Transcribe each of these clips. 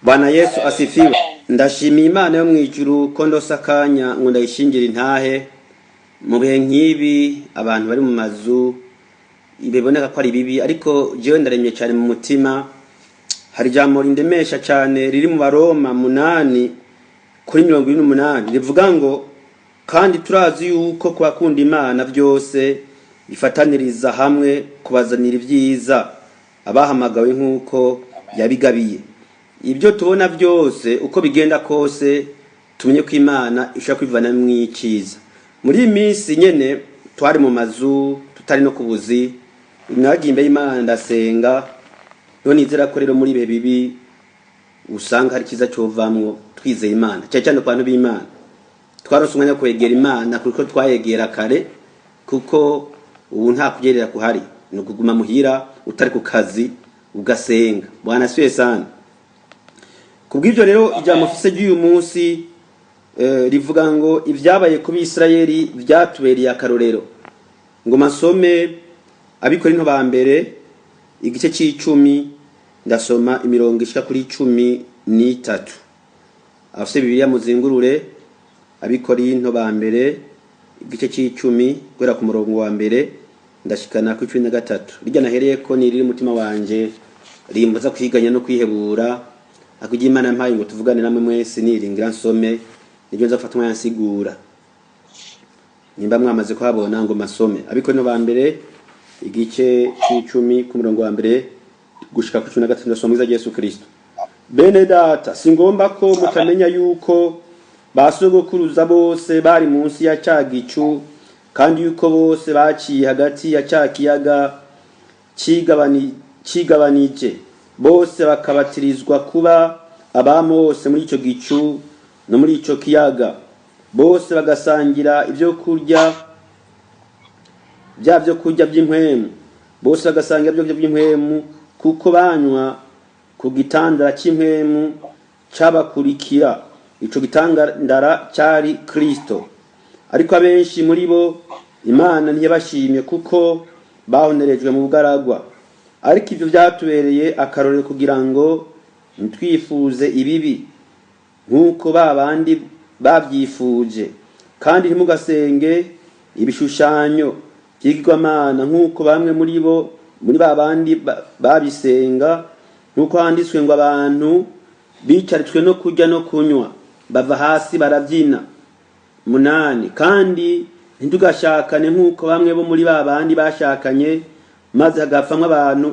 Bwana Yesu asifiwe. Ndashimiye Imana yo mu ijuru ko ndose akanya ngo ndayishingire intahe mu bihe nk'ibi abantu bari mu mazu biboneka ko ari bibi, ariko jewe ndaremye cyane mu mutima. Hari ijambo rindemesha cyane riri mu Baroma 8:28, rivuga ngo: "Kandi turazi yuko ku bakunda Imana byose bifataniriza hamwe kubazanira ibyiza, abahamagawe nk'uko yabigabiye." Ibyo tubona byose, uko bigenda kose, tumenye ko Imana ishobora kwivana icyiza. Muri iyi minsi nyene twari mu mazu, tutari no ku buzi, nagiye imbere y'Imana ndasenga. None nizera ko rero muri ibihe bibi usanga hari icyiza covamwo twizeye Imana, cyane cyane ku bantu b'Imana. Twaronse umwanya wo kwegera Imana kuko twayegera kare, kuko ubu nta kugerera kuhari, ni ukuguma muhira utari ku kazi ugasenga. Bwana asifiwe sana. Kubw'ibyo rero, ijambo mfise ry'uyu munsi rivuga ngo: "Ibyabaye ku Bisirayeli byatubereye akarorero." Ngo masome Abikorinto ba mbere igice c'icumi, ndasoma imirongo ishika kuri 13. Abafise Bibiliya muzingurure Abikorinto ba mbere igice c'icumi, guhera ku murongo wa mbere ndashikana kuri 13. Rirya nahereyeko ni riri umutima wanje, rimbuza kwiganya no kwihebura. Akugira Imana yampaye ngo tuvugane namwe mwese, niringira nsome nibyo nza gufata umwanya nsigura. Nimba mwamaze kuhabona, ngo masome Abikorinto ba mbere igice c'icumi, ku murongo wa mbere gushika ku 13. Ndasoma mwiza Yesu Kristo. "Bene data, singomba ko mutamenya yuko ba sogokuruza bose bari munsi ya ca gicu, kandi yuko bose baciye hagati ya ca kiyaga cigabanije, bose bakabatirizwa kuba aba Mose muri ico gicu no muri ico kiyaga, bose bagasangira ibyo kurya bya byo kurya by'impwemu, bose bagasangira ibyo kurya by'impwemu, kuko banywa ku gitandara cy'impwemu cabakurikira. Ico gitandara cyari Kristo. Ariko abenshi muri bo Imana ntiyabashimye, kuko bahonerejwe mu bugaragwa. Ariko ibyo byatubereye akarorero, kugira ngo ntitwifuze ibibi nk'uko ba bandi babyifuje. Kandi ntimugasenge ibishushanyo by'ibigirwamana, nk'uko bamwe muri bo muri ba bandi babisenga, nk'uko handitswe ngo: 'Abantu bicaritswe no kurya no kunywa, bava hasi barabyina.' 8 Kandi ntitugashakane nk'uko bamwe bo muri ba bandi bashakanye, maze hagapfamwo abantu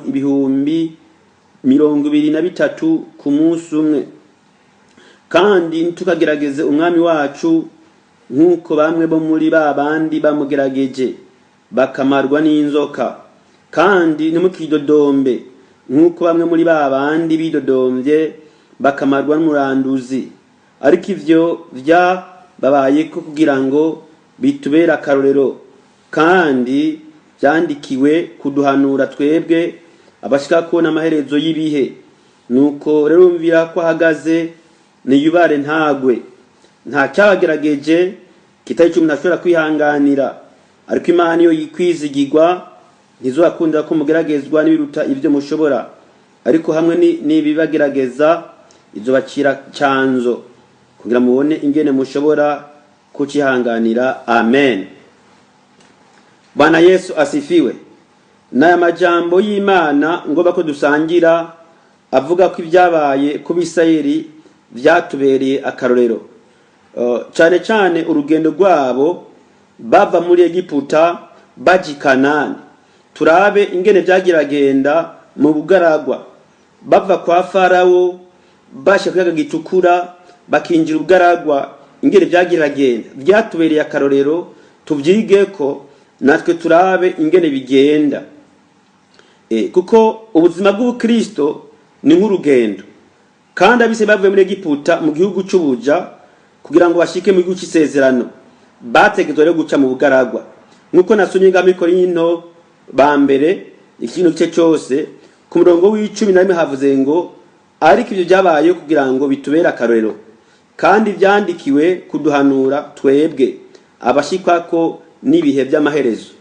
23,000 ku munsi umwe. Kandi ntitukagerageze Umwami wacu, nk'uko bamwe bo muri ba bandi bamugerageje, bakamarwa n'inzoka. Kandi ntimukidodombe, nk'uko bamwe muri ba bandi bidodombye, bakamarwa n'umuranduzi. Ariko ivyo vyababayeko kugira ngo bitubere akarorero, kandi vyandikiwe kuduhanura twebwe abashika kubona amaherezo y'ibihe. Nuko rero umvira ko ahagaze niyubare, ntagwe. Nta cyabagerageje kitari icyo umuntu ashobora kwihanganira, ariko Imana iyo yikwizigirwa ntizobakundira ko mugeragezwa n'ibiruta ibyo mushobora, ariko hamwe n'ibibagerageza izobacira cyanzo, kugira mubone ingene mushobora kucihanganira. Amen. Bwana Yesu asifiwe." N'aya majambo y'Imana ngomba ko dusangira, avuga ko ibyabaye ku Bisirayeli byatubereye akarorero, cyane cyane urugendo rwabo bava muri Egiputa baja i Kanani. Turabe ingene byagiragenda mu bugaragwa, bava kwa Farawo basha kuyaga gitukura, bakinjira ubugaragwa, ingene byagiragenda. Byatubereye akarorero, tubyige ko natwe, turabe ingene bigenda. Kuko ubuzima bw'ubukristo ni nk'urugendo, kandi abise bavuye muri Egiputa, mu gihugu c'ubuja, kugira ngo bashike mu gihugu c'isezerano, bategetswe rero guca mu bugaragwa, nk'uko nasomye ngaho muri Korinto ba mbere ikintu gice cyose, ku murongo wa 11 havuze ngo: "Ariko ibyo byabaye kugira ngo bitubere akarorero, kandi byandikiwe kuduhanura twebwe abashikwako n'ibihe by'amaherezo."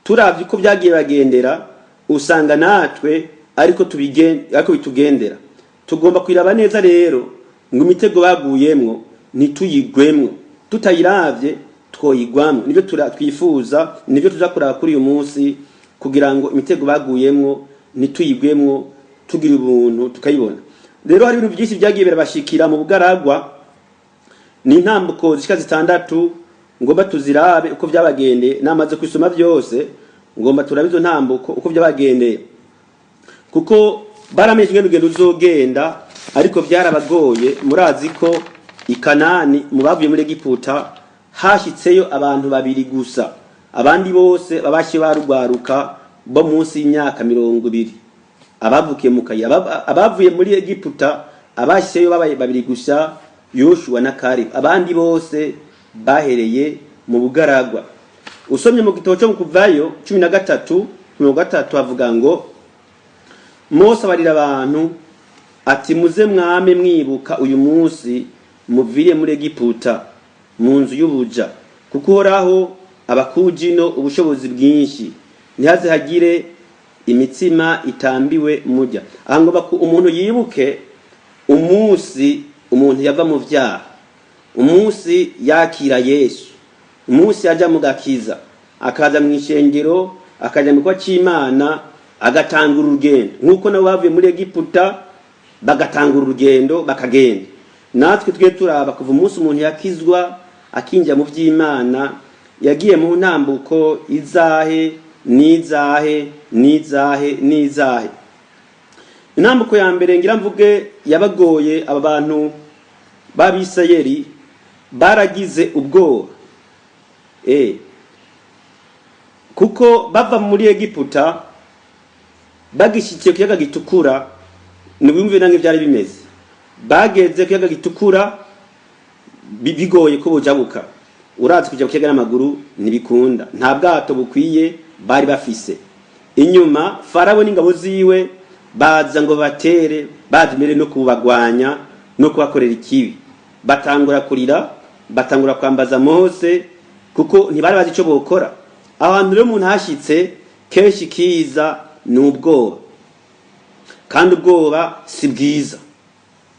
Turavye uko byagiye bagendera, usanga natwe ariko bitugendera. Tugomba kwiraba neza rero ngo imitego baguyemwo ntituyigwemwo. Tutayiravye twoyigwamwo. Nibyo twifuza, nibyo tuza kuraba kuri uyu munsi, kugira ngo imitego baguyemwo ntituyigwemwo, tugira ubuntu tukayibona. Rero hari ibintu byinshi byagiye birabashikira mu bugaragwa. Ni intambuko zishika zitandatu, ngomba tuzirabe uko byabagendeye. Namaze kwisoma byose, ngomba turabe izo ntambuko uko byabagendeye, kuko baramenye ingene urugendo uzogenda, ariko byarabagoye. Murazi ko i Kanani, mu bavuye muri Egiputa, hashitseyo abantu babiri gusa. Abandi bose babashe barugwaruka bo munsi y'imyaka 20, abavukiye mu kayira. Abavuye muri Egiputa abashyizeyo babaye babiri gusa, Yoshuwa na Kalebu. Abandi bose bahereye mu bugaragwa. Usomye mu gitabo cyo mu Kuvayo 13:30 havuga ngo: "Mose abarira abantu ati: 'Muze mwame mwibuka uyu munsi muviriye muri Egiputa, mu nzu y'ubuja, kuko Uhoraho abakuje ino ubushobozi bwinshi. Ntihaze hagire imitsima itambiwe murya.'" Aha ngo umuntu yibuke umunsi umuntu yava mu vyaha, umunsi yakira Yesu, umunsi yaja mu gakiza, akaza mu ishengero, akaja mu gikorwa c'Imana, agatangura urugendo nk'uko nabo bavuye muri Egiputa bagatangura urugendo bakagenda. Natwe twe turaba kuva umunsi umuntu yakizwa akinjira mu vy'Imana, yagiye mu ntambuko izahe, n'izahe, n'izahe, n'izahe. Intambuko ya mbere ngira mvuge yabagoye, aba bantu b'Abisirayeli baragize ubwoba, kuko bava muri Egiputa bagishikiye ku kiyaga Gitukura. Ntiwumve nange byari bimeze. Bageze ku kiyaga Gitukura bigoye ko bojabuka. Urazi kuja ku kiyaga n'amaguru ntibikunda, nta bwato bukwiye bari bafise. Inyuma Farawo n'ingabo ziwe baza ngo batere, bazi mbere no kubagwanya no kubakorera ikibi. Batangura kurira, batangura kwambaza Mose, kuko ntibari bazi ico bokora. Ahantu rero umuntu hashitse, kenshi kiza ni ubwoba, kandi ubwoba si bwiza.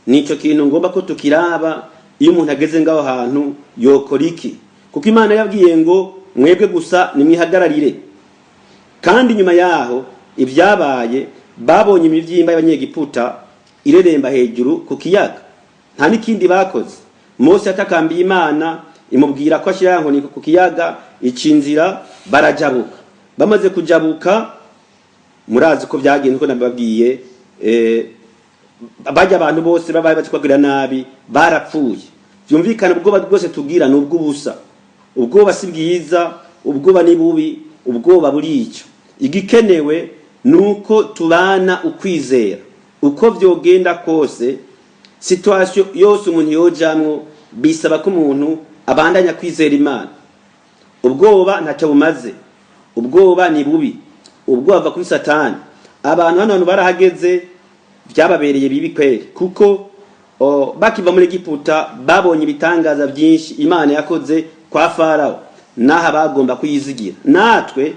Nico kintu ngomba ko tukiraba. Iyo umuntu ageze ngaho hantu yokora iki? Kuko Imana yabwiye ngo: "Mwebwe gusa nimwihagararire." Kandi nyuma yaho ibyabaye, babonye imivyimba y'Abanyegiputa ireremba hejuru ku kiyaga, nta n'ikindi bakoze. Mose yatakambiye Imana, imubwira ko ashyira ya nkoni ku kiyaga, ica inzira, barajabuka. Bamaze kujabuka, murazi ko byagenze uko nabibabwiye. Bajya abantu bose babaye batwagirira nabi barapfuye. Byumvikana, ubwoba bwose tugira ni ubw'ubusa. Ubwoba si bwiza, ubwoba ni bubi, ubwoba burica. Igikenewe ni uko tubana ukwizera. Uko vyogenda kose, situation yose umuntu yojamwo, bisaba ko umuntu abandanya kwizera Imana. Ubwoba ntacyo bumaze, ubwoba ni bubi, ubwoba buva kuri Satani. Abantu hano hantu barahageze byababereye bibi kweri, kuko bakiva muri Egiputa babonye ibitangaza byinshi Imana yakoze kwa Farawo, n'aha bagomba kuyizigira. Natwe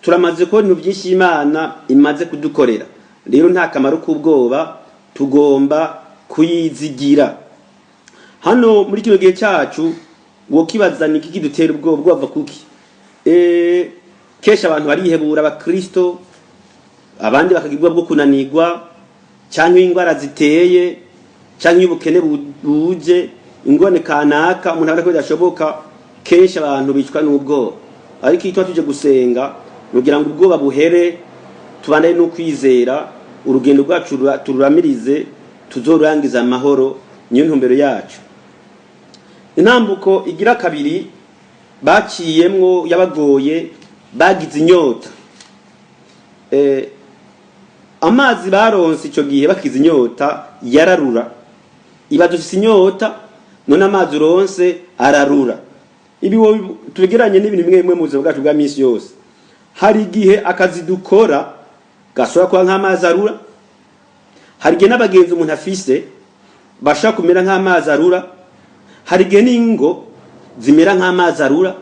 turamaze kubona ibintu byinshi Imana imaze kudukorera. Rero nta kamaro k'ubwoba, tugomba kuyizigira. Hano muri kino gihe cyacu wokibaza: ni iki kidutera ubwoba? Ubwoba kuki? Kenshi abantu barihebura, abakristo, abandi bakagira ubwoba bwo kunanirwa, cyangwa indwara ziteye, cyangwa iyo ubukene buje, ingorane kanaka umuntu abona ko bidashoboka. Kenshi abantu bicwa n'ubwoba. Ariko iyo tuba tuje gusenga kugira ngo ubwoba buhere, tubandane n'ukwizera, urugendo rwacu tururamirize, tuzorurangiza amahoro. Niyo ntumbero yacu. Intambuko igira kabiri baciyemwo yabagoye, bagize inyota. Amazi baronse ico gihe bakize inyota yararura. Ibaze ufise inyota, none amazi uronse ararura. Ibi tubigeranye n'ibintu bimwe bimwe mu buzima bwacu bwa misi yose. Hari igihe akazi dukora gashobora kuba nk'amazi arura, hari igihe n'abagenzi umuntu afise bashobora kumera nk'amazi arura, hari igihe n'ingo zimera nk'amazi arura.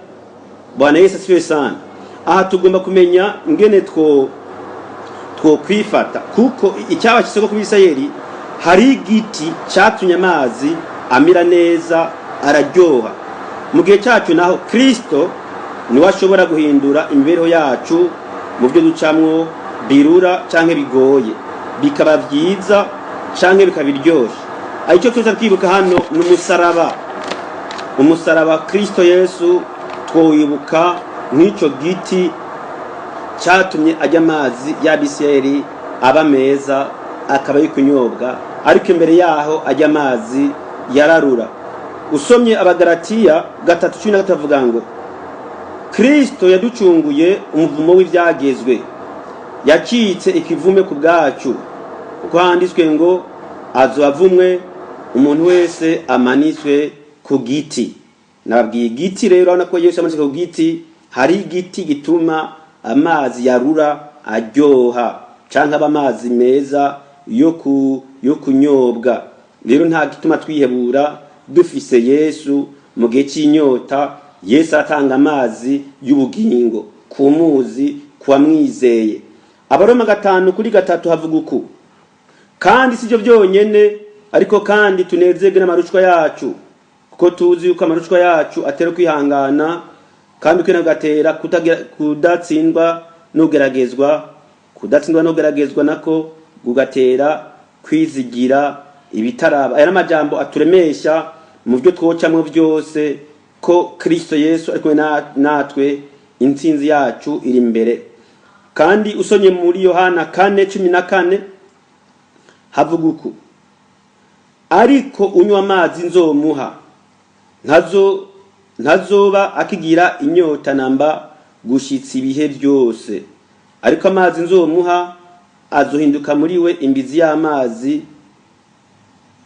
Bwana Yesu asifiwe sana. Aha tugomba kumenya ingene twokwifata, kuko icyaba kisoko ku Bisirayeli Hari igiti cyatumye amazi amira neza, araryoha. Mu gihe cyacu naho, Kristo niwe ashobora guhindura imibereho yacu mu byo ducamwo birura canke bigoye, bikaba byiza canke bikaba biryoshe. Aricyo tuza twibuka hano ni umusaraba. Umusaraba Kristo Yesu twowibuka nk'icyo giti cyatumye ajya amazi y'Abisirayeli aba meza, akaba ari kunyobwa, ariko imbere yaho ajya amazi yararura. Usomye Abagaratiya 3:13, avuga ngo Kristo yaducunguye umuvumo w'ibyagezwe, yacitse ikivume ku bwacu, kuko handitswe ngo: "Azavumwe umuntu wese amanitswe ku giti." Nababwiye igiti rero, urabona ko Yesu yamanitswe ku giti. Hari igiti gituma amazi yarura aryoha cyangwa aba amazi meza yo kunyobwa. Rero nta gituma twihebura dufise Yesu. Mu gihe cy'inyota, Yesu aratanga amazi y'ubugingo ku muzi kuwamwizeye. Abaroma 5:3 havuga uku: "Kandi si byo byonyine, ariko kandi tunezerwe n'amarushwa yacu, kuko tuzi yuko amarushwa yacu atera kwihangana, kandi kwihangana kugatera kudatsindwa n'ugeragezwa, kudatsindwa n'ugeragezwa nako kugatera kwizigira ibitaraba." Aya n'amajambo aturemesha mu byo twocamwo byose, ko Kristo Yesu ari kumwe natwe, intsinzi yacu iri imbere. Kandi usomye muri Yohana 4:14 havuga uku: "Ariko unywa amazi nzomuha ntazoba akigira inyota namba gushitsa ibihe byose, ariko amazi nzomuha azohinduka muri we imbizi y'amazi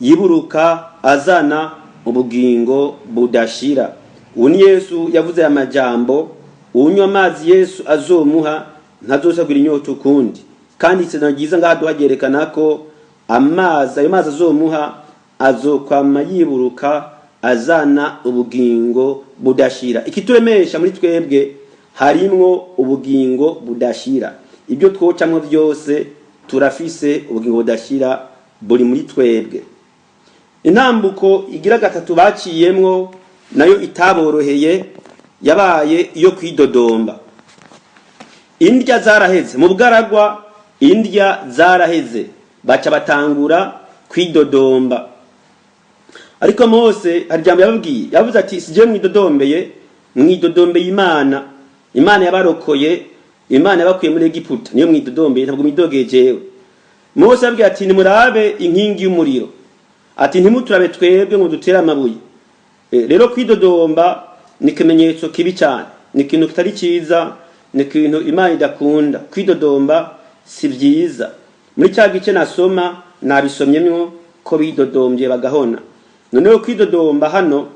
yiburuka azana ubugingo budashira." Ubu ni Yesu yavuze aya majambo: unywa amazi Yesu azomuha ntazosagira inyota ukundi. Kandi isezerano ryiza ngaha duha ryerekana ko amazi, ayo mazi azomuha, azokwama yiburuka azana ubugingo budashira. Ikituremesha, muri twebwe harimwo ubugingo budashira. Ibyo twocamwo byose, turafise ubugingo budashira buri muri twebwe. Intambuko igira gatatu baciyemwo nayo itaboroheye yabaye iyo kwidodomba. Indya zaraheze mu bugaragwa, indya zaraheze, baca batangura kwidodomba. Ariko Mose hari ijambo yababwiye, yavuze ati: "Sije mwidodombeye, mwidodombeye Imana. Imana yabarokoye, Imana yabakuye muri Egiputa, niyo mwidodombeye, ntabwo mwidogeye jewe." Mose yabwiye ati: "Nimurabe inkingi y'umuriro," ati: "ntimuturabe twebwe ngo dutere amabuye." Rero kwidodomba ni ikimenyetso kibi cyane, ni ikintu kitari cyiza, ni ikintu Imana idakunda. Kwidodomba si byiza. Muri cya gice nasoma nabisomyemwo ko bidodombye bagahona. Noneho kwidodomba hano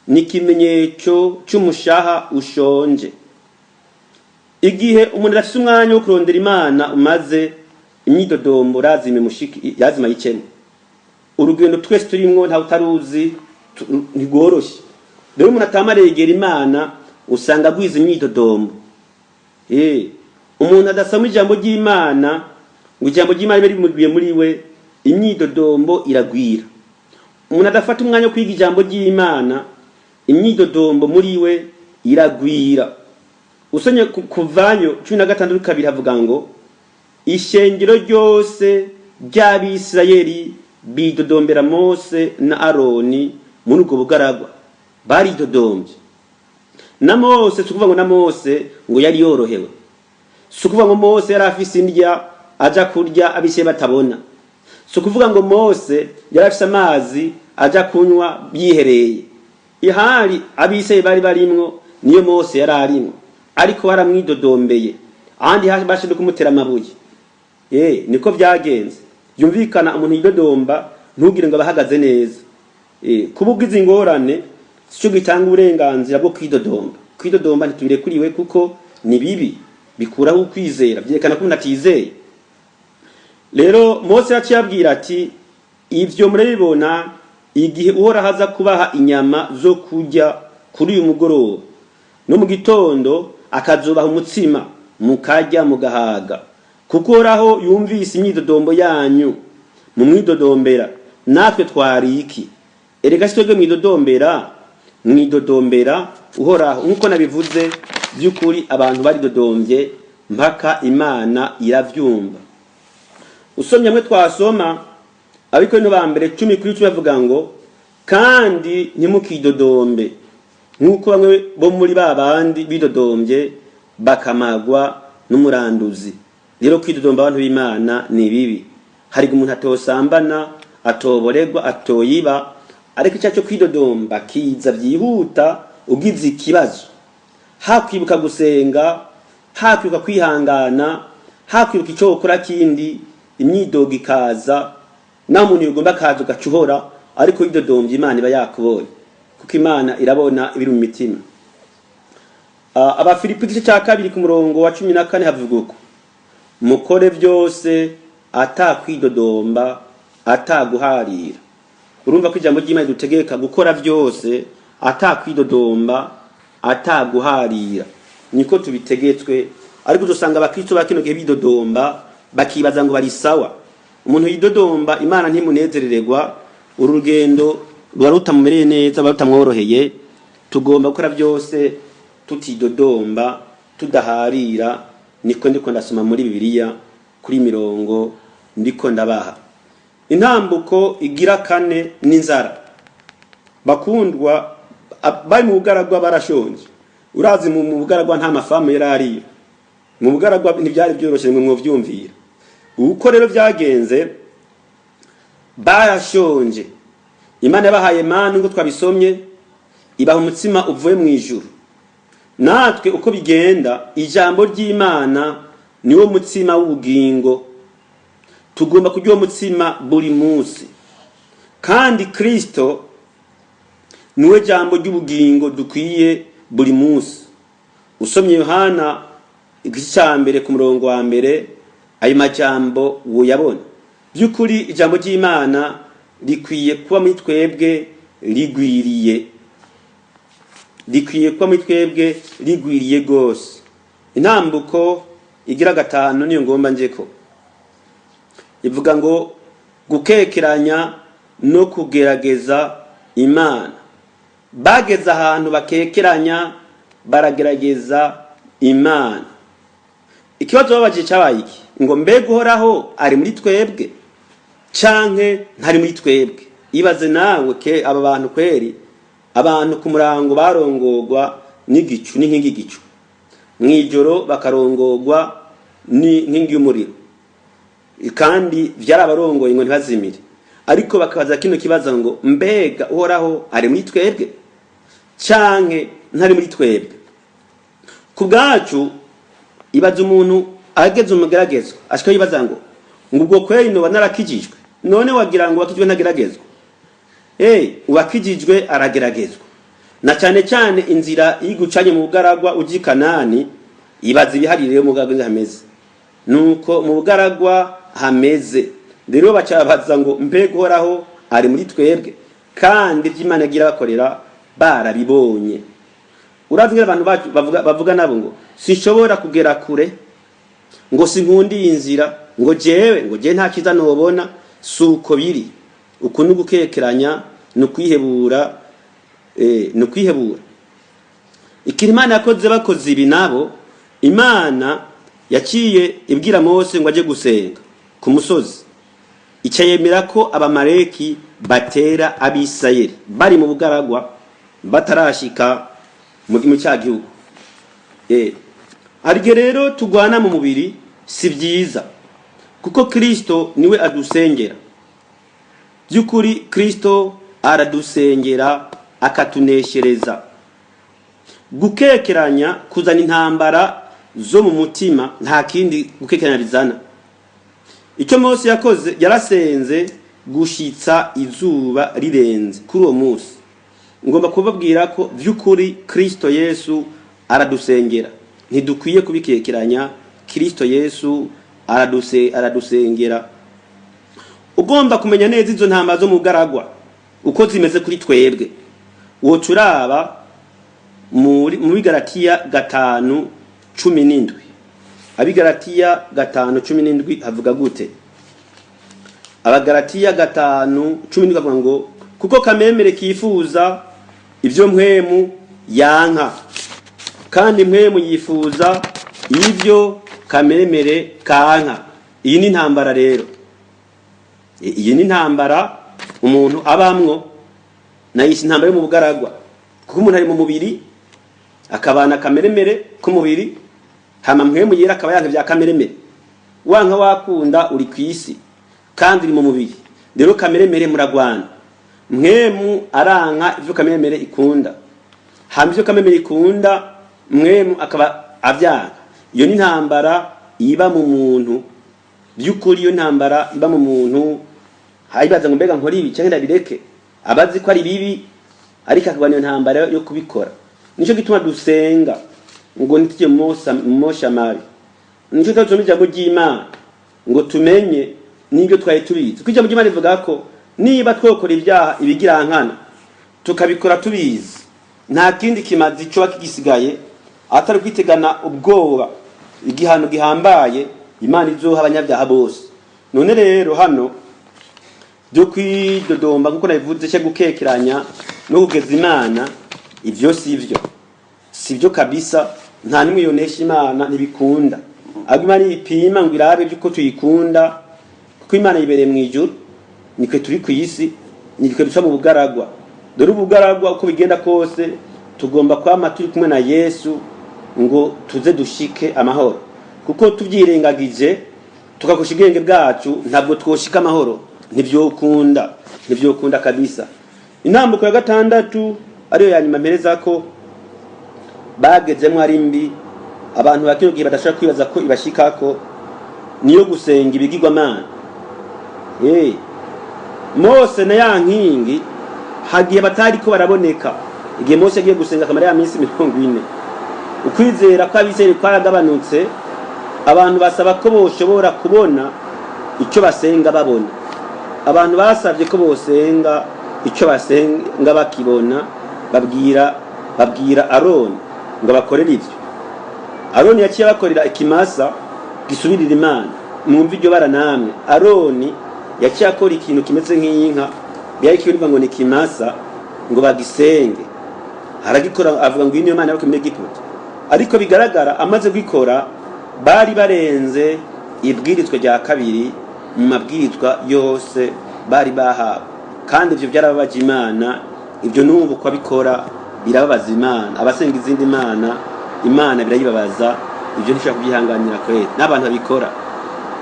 ni ikimenyetso cy'umushaha ushonje. Igihe umuntu adafise umwanya wo kurondera Imana, umaze imyidodombo razima mushiki yazima yikene. Urugendo twese turimwo ntawe utaruzi, ntigworoshye. Rero umuntu atama aregera Imana usanga agwiza imyidodombo. Umuntu adasoma ijambo ry'Imana ngo ijambo ry'Imana ribe rimugwiye muri we, imyidodombo iragwira. Umuntu adafata umwanya wo kwiga ijambo ry'Imana, imyidodombo muri we iragwira. Usomye Kuvayo 16:2 havuga ngo ishengero ryose ry'Abisirayeli bidodombera Mose na Aroni muri ubwo bugaragwa. Baridodombye. Na Mose, si ukuvuga ngo na Mose ngo yari yorohewe, si ukuvuga ngo Mose yari afise indya aja kurya abishe batabona, si ukuvuga ngo Mose yari afise amazi aja kunywa yihereye. Ihari abiseye bari barimwo niyo Mose yari arimwo, ariko baramwidodombeye. Ahandi bashe no kumutera amabuye. Niko byagenze. Yumvikana umuntu yidodomba, ntugire ngo abahagaze neza. Kuba ugize ingorane sico gitanga uburenganzira bwo kwidodomba. Kwidodomba ntitubirekuriwe, kuko ni bibi, bikuraho ukwizera, byerekana ko umuntu atizeye. Rero Mose yaciye abwira ati: "Ivyo murabibona igihe Uhoraho aza kubaha inyama zo kurya kuri uyu mugoroba, no mu gitondo akazubaha umutsima mukarya mugahaga, kuko Uhoraho yumvise imyidodombo yanyu." Mumwidodombera, natwe twari iki? Erega si twebwe mwidodombera, mwidodombera Uhoraho. Nk'uko nabivuze, by'ukuri abantu baridodombye mpaka Imana iravyumva. Usomye hamwe twasoma Abakorinto ba mbere 10:10, bavuga ngo: "Kandi ntimukidodombe nk'uko bamwe bo muri ba bandi bidodombye, bakamagwa n'umuranduzi." Rero kwidodomba, abantu b'Imana, ni bibi. Hari umuntu atosambana, atoboregwa, atoyiba, ariko icyaha cyo kwidodomba kiza byihuta. Ugize ikibazo, hakwibuka gusenga, hakwibuka kwihangana, hakwibuka icyo wokora kindi, imyidogo ikaza. Naho umuntu yugomba akaza ugaca uhora, ariko yidodombye, Imana iba yakubonye, kuko Imana irabona ibiri mu mitima. Abafilipi igice cya 2 ku murongo wa 14 havuga uko: "Mukore byose atakwidodomba, ataguharira." Urumva ko ijambo ry'Imana dutegeka gukora byose atakwidodomba, ataguharira, niko tubitegetswe. Ariko uzosanga abakristo ba kino gihe bidodomba, bakibaza ngo bari sawa. Umuntu yidodomba, Imana ntimunezerererwa. Uru rugendo ruba rutamumereye neza, ruba rutamworoheye. Tugomba gukora byose tutidodomba, tudaharira. Niko ndiko ndasoma muri Bibiliya kuri mirongo ndiko ndabaha. Intambuko igira kane n'inzara. Bakundwa, bari mu bugaragwa barashonje. Urazi mu bugaragwa nta mafamu yari ariyo. Mu bugaragwa ntibyari byoroshye, mwe mwovyumvira uko rero byagenze. Barashonje. Imana yabahaye manu ngo twabisomye, ibaha umutsima uvuye mu ijuru. Natwe uko bigenda, ijambo ry'Imana niwo mutsima w'ubugingo. Tugomba kurya uwo mutsima buri munsi, kandi Kristo niwe jambo ry'ubugingo dukwiye buri munsi. Usomye Yohana igice cya 1 ku murongo wa 1, ayo majambo woyabona. By'ukuri ijambo ry'Imana rikwiye kuba muri twebwe rigwiriye, rikwiye kuba muri twebwe rigwiriye rwose. Intambuko igira gatanu niyo ngomba njeko, ivuga ngo gukekeranya no kugerageza Imana. Bageze ahantu bakekeranya, baragerageza Imana. Ikibazo babajije cyabaye iki? Ngo: "Mbega Uhoraho ari muri twebwe canke ntari muri twebwe?" Ibaze nawe ke aba bantu kweri, abantu ku murango barongogwa n'igicu n'inkingi y'igicu, mw'ijoro bakarongogwa n'inkingi y'umuriro, kandi vyarabarongoye ngo ntibazimire. Ariko bakabaza kino kibazo ngo: "Mbega Uhoraho ari muri twebwe canke ntari muri twebwe?" Ku bwacu, ibaza umuntu ageze umugeragezo ashika yibaza ngo ubwo kweri noba narakijijwe? None wagira ngo wakijwe ntageragezwa? Uwakijijwe arageragezwa, na cyane cyane inzira yigucanye mu bugaragwa uja i Kanani. Ibaza ibiharire rero mu bugaragwa hameze, nuko mu bugaragwa hameze. Rero bacabaza ngo: "Mbega Uhoraho ari muri twebwe?" Kandi iby'Imana yagira bakorera barabibonye. Urazi ingene abantu bacu bavuga nabo ngo: "Sinshobora kugera kure", ngo: "Sinkunda iyi nzira", ngo: "Jewe nta cyiza nobona." Si uko biri. Uku ni ugukekeranya, ni ukwihebura, ni ukwihebura. Ikintu Imana yakoze, bakoze ibi nabo, Imana yaciye ibwira Mose ngo aje gusenga ku musozi, ica yemera ko Abamaleki batera Abisirayeli bari mu bugaragwa, batarashika mu cya gihugu. Hari igihe rero tugwana mu mubiri, si byiza, kuko Kristo niwe adusengera. By'ukuri Kristo aradusengera, akatuneshereza. Gukekeranya kuzana intambara zo mu mutima, nta kindi gukekeranya bizana. Icyo Mose yakoze, yarasenze gushitsa izuba rirenze kuri uwo munsi. Ngomba kubabwira ko by'ukuri Kristo Yesu aradusengera, ntidukwiye kubikekeranya. Kristo Yesu aradusengera. Ugomba kumenya neza izo ntama zo mu bugaragwa uko zimeze kuri twebwe, woca uraba muri Galatiya 5:17. Abigalatiya 5:17 havuga gute? Abagalatiya 5:17 kavuga ngo kuko kamemere kifuza ibyo mpwemu yanka, kandi mpwemu yifuza ibyo kameremere kanka. Iyi ni intambara rero, iyi ni intambara umuntu abamwo, nayise intambara yo mu bugaragwa, kuko umuntu ari mu mubiri akabana kameremere k'umubiri, hama mpwemu yera akaba yanka bya kameremere. Wanka wakunda, uri ku isi kandi uri mu mubiri, rero kameremere muragwana. Mwemu aranka ivyo kameremere ikunda, hama ivyo kameremere ikunda mwemu akaba avyanka. Iyo ni intambara iba mu muntu by'ukuri. Iyo ntambara iba mu muntu, hayibaza ngo mbega nkora ibi cyangwa ndabireke? Abazi ko ari bibi, ariko akabona iyo ntambara yo kubikora. Nico gituma dusenga ngo ntitujye mu mosha mabi. Nico gituma tusoma ijambo ry'Imana ngo tumenye n'ibyo twari tubizi, kuko ijambo ry'Imana rivuga ko niba twokora ibyaha ibigirankana tukabikora tubizi, nta kindi kimazi coba kigisigaye atari kwitegana ubwoba igihano gihambaye Imana izoha abanyabyaha bose. None rero hano byo kwidodomba, nkuko nabivuze, cyo gukekeranya no kugeza Imana, ivyo sivyo, sivyo kabisa. Nta nimwe yonesha Imana, ntibikunda. Ahubwo Imana ipima ngo irabe by'uko tuyikunda, kuko Imana yibereye mu ijuru, nitwe turi ku isi, nitwe duca mu bugaragwa. Dore ubugaragwa, uko bigenda kose tugomba kwama turi kumwe na Yesu ngo tuze dushike amahoro, kuko tubyirengagije tugakusha ubwenge bwacu ntabwo twoshika amahoro, ntibyokunda, ntibyokunda kabisa. Intambuko ya gatandatu, ariyo ya nyuma mpereza ko bagezemo, ari mbi, abantu ba kino gihe badashobora kwibaza ko ibashikako, niyo gusenga ibigirwamana. Mose na ya nkingi hagiye batari ko baraboneka. Igihe Mose yagiye gusenga akamara ya minsi 40, ukwizera kw'abizera kwaragabanutse. Abantu basaba ko boshobora kubona icyo basenga babona. Abantu basabye ko bosenga icyo basenga bakibona, babwira Aroni ngo bakorere ivyo. Aroni yaciye abakorera ikimasa gisubirira Imana. Mwumva iryo bara namwe. Aroni yaciye akora ikintu kimeze nk'inka, byari kivuga ngo ni ikimasa, ngo bagisenge. Aragikora, avuga ngo iyi niyo Mana yabakuye muri Egiputa. Ariko bigaragara amaze gukora, bari barenze ibwirizwa rya kabiri mu mabwirizwa yose bari bahawe, kandi ivyo byarababaje Imana. Ibyo n'ubu ko abikora birababaza Imana. Abasenga izindi mana, Imana birayibabaza. Ibyo ntishobora kubyihanganira kweri n'abantu babikora.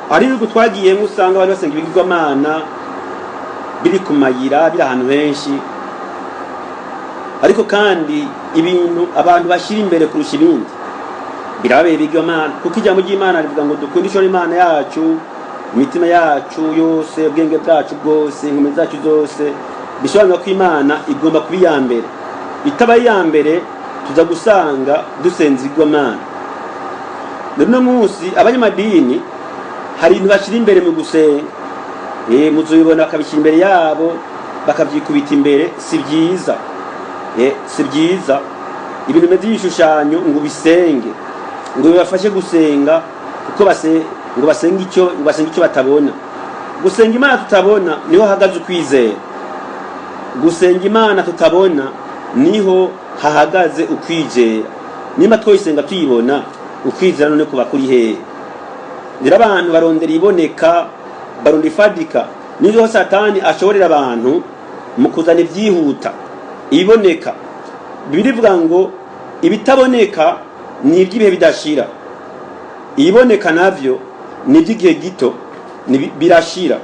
Hari ibihugu twagiyemo usanga abantu basenga ibigirwamana biri ku mayira, biri ahantu henshi. Ariko kandi ibintu abantu bashyira imbere kurusha ibindi birababera ibigirwamana, kuko ijambo ry'Imana rivuga ngo dukunde ishora Imana yacu imitima yacu yose, ubwenge bwacu bwose, inkomezi zacu zose. Bisobanura ko Imana igomba kuba iya mbere. Itaba iya mbere, tuza gusanga dusenze ibigirwamana. Rero uno munsi abanyamadini hari ibintu bashyira imbere mu gusenga, muzobibona, bakabishyira imbere yabo, bakabyikubita imbere. Si byiza, si byiza. Ibintu bimeze nk'ibishushanyo ngo ubisenge, ngo bibafashe gusenga, kuko base ngo basenge icyo, ngo basenge icyo batabona. Gusenga Imana tutabona niho hahagaze ukwizera. Gusenga Imana tutabona niho hahagaze ukwizera. Nimba twoyisenga tuyibona, ukwizera none kuba kuri hehe? Rero abantu barondera iboneka, barondera ifadika. Niho Satani ashoborera abantu mu kuzana ibyihuta, ibiboneka. Bibiliya ivuga ngo ibitaboneka ni iby'ibihe bidashira, ibiboneka navyo ni iby'igihe gito, birashira.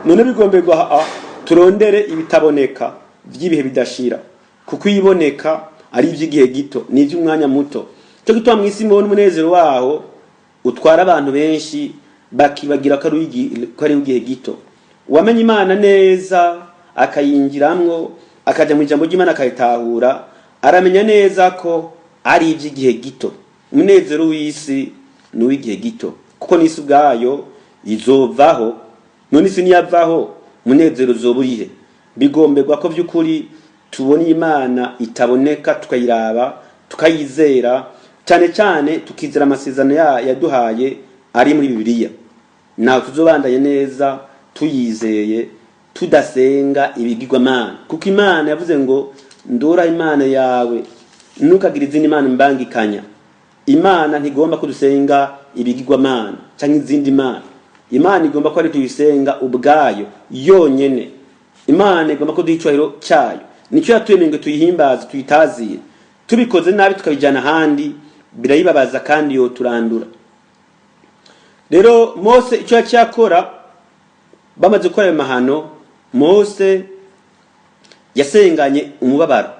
None bigomberwa turondere ibitaboneka by'ibihe bidashira, kuko ibiboneka ari iby'igihe gito, ni iby'umwanya muto. Cyo gituma mu isi mubona umunezero waho utwara abantu benshi, bakibagira ko ari igihe gito. Uwamenye Imana neza, akayinjiramwo, akaja mu ijambo ry'Imana akayitahura, aramenya neza ko ari iby'igihe gito. Umunezero w'isi ni uw'igihe gito, kuko n'isi ubwayo izovaho. None isi niyavaho, umunezero uzoba urihe? Bigomberwa ko by'ukuri tubona Imana itaboneka, tukayiraba, tukayizera, cyane cyane tukizera amasezerano yaduhaye ari muri Bibiliya. Naho tuzobandanye neza. Tuyizeye, tudasenga ibigirwamana, kuko Imana yavuze ngo: "Ndora Imana yawe, ntukagire izindi mana imbangikanya." Imana ntigomba ko dusenga ibigirwamana cyangwa izindi mana. Imana igomba ko ari tuyisenga ubwayo yonyene. Imana igomba ko duha icyubahiro cyayo. Nicyo yaturemeye ngo tuyihimbaze, tuyitazire. Tubikoze nabi, tukabijyana ahandi, birayibabaza kandi yoturandura. Rero Mose icyo yacyakora, bamaze gukora ayo mahano, Mose yasenganye umubabaro.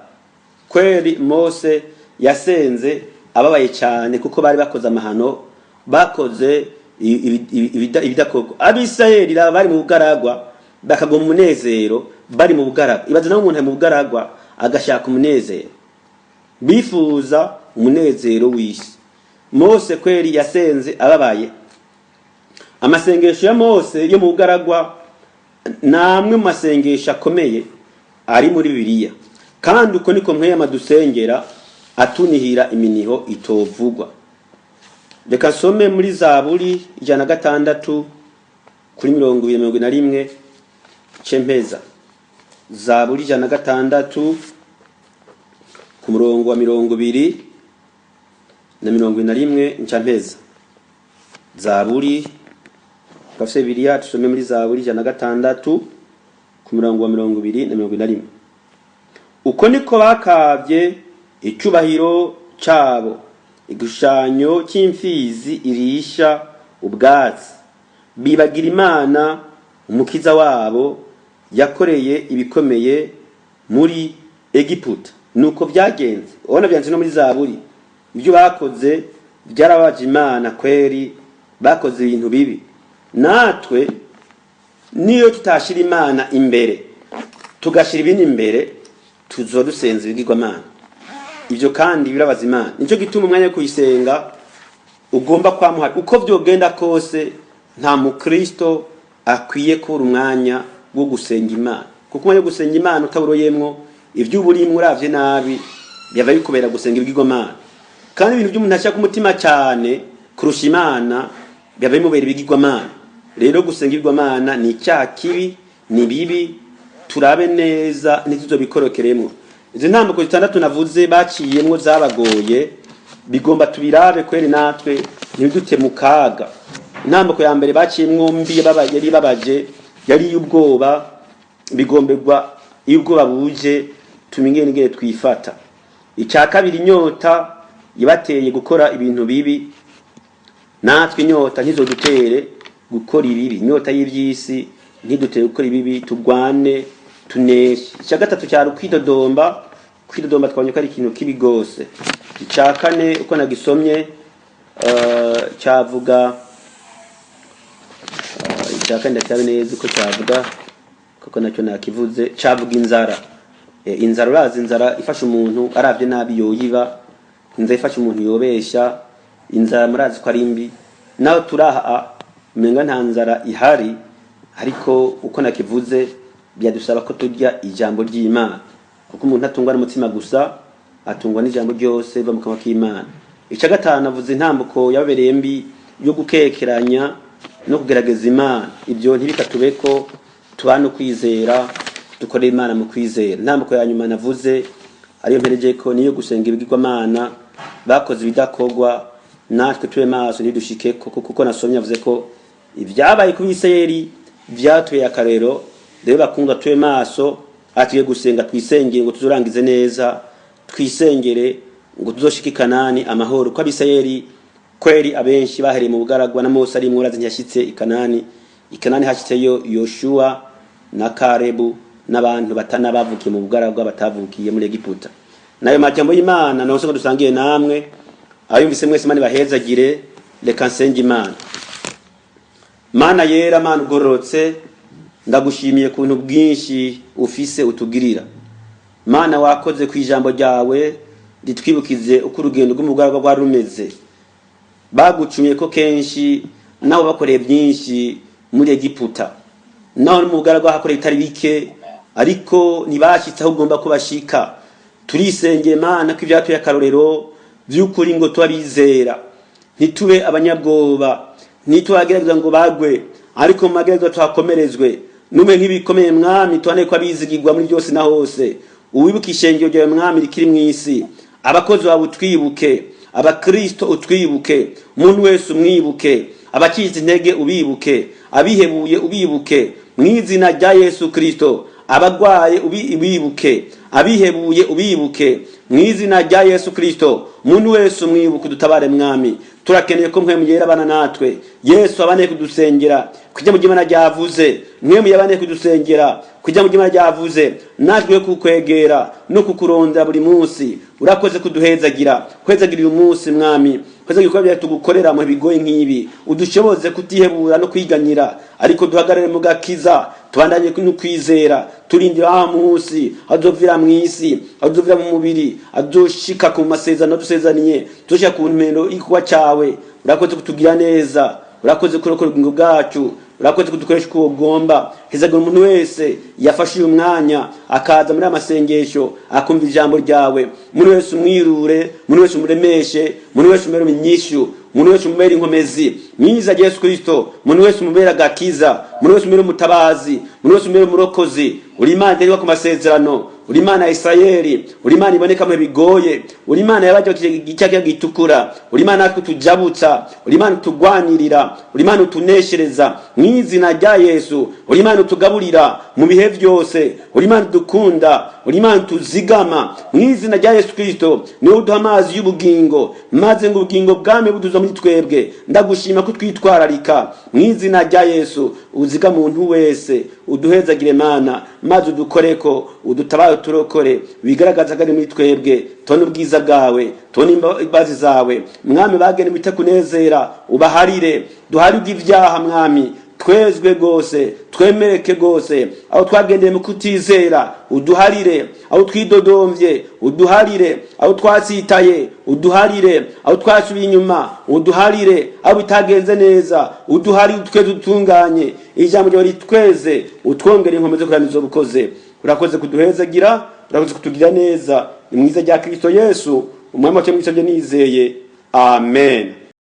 Kweri Mose yasenze ababaye cyane, kuko bari bakoze amahano, bakoze ibidakorwa. Abisirayeli bari mu bugaragwa, bakagoma umunezero bari mu bugaragwa. Ibaze nawe umuntu ari mu bugaragwa agashaka umunezero, bifuza umunezero w'isi. Mose kweri yasenze ababaye. Amasengesho ya Mose yo mu bugaragwa ni amwe mu masengesho akomeye ari muri Bibiliya, kandi uko niko Mpwemu adusengera, atunihira iminiho itovugwa. Reka nsome muri Zaburi 106 kuri 20, 41 cempeza. Zaburi 106 ku murongo wa 20 na 41 nca mpeza. Zaburi, gafise Bibiliya, tusome muri Zaburi 106 ku murongo wa 20 na 41. Uko niko bakavye icubahiro cabo, igishushanyo cy'imfizi irisha ubwatsi, bibagira Imana umukiza wabo, yakoreye ibikomeye muri Egiputa. Nuko byagenze, ubona byanditse no muri Zaburi. Ibyo bakoze byarababaje Imana kweri, bakoze ibintu bibi. Natwe niyo tutashira Imana imbere, tugashira ibindi imbere, tuzoba dusenza ibigirwamana. Ibyo kandi birabaza Imana. Nicyo gituma umwanya wo kuyisenga ugomba kwamuha uko byogenda kose. Nta mukristo akwiye kubura umwanya wo gusenga Imana, kuko umwanya wo gusenga Imana utaburoyemwo, ibyo uba urimwo uravye nabi byava bikubera gusenga ibigirwamana. Kandi ibintu by'umuntu ashaka umutima cyane kurusha Imana byava bimubera ibigirwamana. Rero gusenga ibigirwamana ni icyaha kibi, ni bibi. Turabe neza ntituzobikorokeremwo. Izi ntambuko zitandatu navuze baciyemwo zabagoye, bigomba tubirabe kweri natwe ntibidute mu kaga. Intambuko ya mbere baciyemwo mbi yari ibabaje, yari iy'ubwoba. Bigomberwa iyo ubwoba buje tumenye ingene twifata. Icya kabiri, inyota ibateye gukora ibintu bibi. Natwe inyota ntizodutere gukora ibibi, inyota y'iby'isi ntidutere gukora ibibi, turwane tuneshe. Icya gatatu cyari ukwidodomba. Kwidodomba twabonye ko ari ikintu kibi gose. Icya kane, uko nagisomye, cyavuga icya kane ndacyari neza uko cyavuga, kuko nacyo nakivuze. Cyavuga inzara. Inzara, urazi, inzara ifasha umuntu aravye nabi yoyiba, inzara ifasha umuntu yobesha. Inzara murazi ko ari mbi. Naho turaha umenga nta nzara ihari, ariko uko nakivuze byadusaba ko turya ijambo ry'Imana, kuko umuntu atungwa n'umutsima gusa, atungwa n'ijambo ryose riva mu kanwa k'Imana. Icya gatanu, avuze intambuko yababereye mbi yo gukekeranya no kugerageza Imana. Ibyo ntibikatubeko, tubane ukwizera, dukorere Imana mu kwizera. Intambuko ya nyuma navuze, ariyo mpereje ko, niyo gusenga ibigirwamana. Bakoze ibidakorwa, natwe tube maso ntidushikeko, kuko nasomye avuze ko ibyabaye ku Bisirayeli byatuye akarero. Rero bakundwa, tube maso. Atuye gusenga, twisengere ngo tuzorangize neza, twisengere ngo tuzoshike i Kanani amahoro. Ko Abisirayeli kweri abenshi bahereye mu bugaragwa, na Mose ari mwurazi ntiyashitse i Kanani. I Kanani hashitseyo Yoshuwa na Karebu n'abantu batana bavukiye mu bugaragwa, batavukiye muri Egiputa. Nayo majambo y'Imana nonse ngo dusangiye namwe. Ayumvise mwese, Imana ibahezagire. Reka nsenge Imana. Mana yera, Mana ugororotse, ndagushimiye ku buntu bwinshi ufise utugirira. Mana, wakoze ku ijambo ryawe ritwibukize uko urugendo rw'umugaragwa rwari rumeze. Bagucumye ko kenshi, naho bakoreye byinshi muri Egiputa, naho mu bugaragwa hakoreye bitari bike, ariko ntibashyitse aho ugomba ko bashika. Turisengeye Mana ko ibyatuye akarorero by'ukuri, ngo tuba bizera, ntitube abanyabwoba, ntitubagerageza ngo bagwe. Ariko mu magereza tuhakomerezwe nume nk'ibikomeye, Mwami, tubane ko abizigirwa muri byose na hose. Uwibuke ishengero ryawe, Mwami, rikiri mu isi. Abakozi bawe utwibuke, abakristo utwibuke, umuntu wese umwibuke, abacitse intege ubibuke, abihebuye ubibuke, mu izina rya Yesu Kristo. Abagwaye ubibuke, abihebuye ubibuke, mu izina rya Yesu Kristo. Umuntu wese umwibuke, udutabare, Mwami. Turakeneye ko Mpwemu Yera abana natwe. Yesu abane kudusengera kujya mu Imana ryavuze. Mpwemu yabane kudusengera kujya mu Imana ryavuze, natwe kukwegera no kukurondera buri munsi. Urakoze kuduhezagira, kwezagira uyu munsi, Mwami, kwezagira ibikorwa byawe tugukorera mu bigoye nk'ibi. Udushoboze kutihebura no kwiganyira, ariko duhagarare mu gakiza, tubandanye no kwizera, turindira wa munsi azovira mu isi, azovira mu mubiri, azoshika ku masezerano dusezeraniye, tuzoshika ku ntumbero y'igikorwa cyawe. Urakoze kutugira neza, urakoze kurokora ubugingo bwacu, urakoze kudukoresha uko ugomba. Hezagira umuntu wese yafashe uyu mwanya akaza muri aya masengesho, akumva ijambo ryawe. Umuntu wese umwirure, umuntu wese umuremeshe, umuntu wese umubere inyishu, umuntu wese umubere inkomezi mwiza Yesu Kristo, umuntu wese umubere agakiza, umuntu wese umubere umutabazi, umuntu wese umubere umurokozi. Uri Imana iterwa ku masezerano, uri Imana ya Isirayeli, uri Imana iboneka mu bigoye, uri Imana yabajya icyaha gitukura, uri Imana natwe tujabutsa, uri Imana utugwanirira, uri Imana utuneshereza mu izina rya Yesu, uri Imana utugaburira mu bihe byose, uri Imana udukunda, uri Imana utuzigama mu izina rya Yesu Kristo. Niwe uduha amazi y'ubugingo, maze ngo ubugingo bwame buduza muri twebwe. Ndagushima ko twitwararika mu izina rya Yesu. Uziga muntu wese, uduhezagire Mana, maze udukoreko, udutabare, uturokore, wigaragaza ko ari muri twebwe, tubone ubwiza bwawe, tubone imbabazi zawe, Mwami. Bagene bitakunezera ubaharire, duharirwe ibyaha, Mwami, twezwe rwose, twemereke rwose. Aho twagendeye mu kutizera uduharire, aho twidodomvye uduharire, aho twatsitaye uduharire, aho twasubiye inyuma uduharire, aho bitagenze neza uduharire, twe dutunganye. Ijambo ryawe ritweze, utwongere inkomezi zo kuramiza ubukoze. Urakoze kuduhezagira, urakoze kutugira neza. Ni mwiza rya Kristo Yesu Umwami wacu mwisabye nizeye, amen.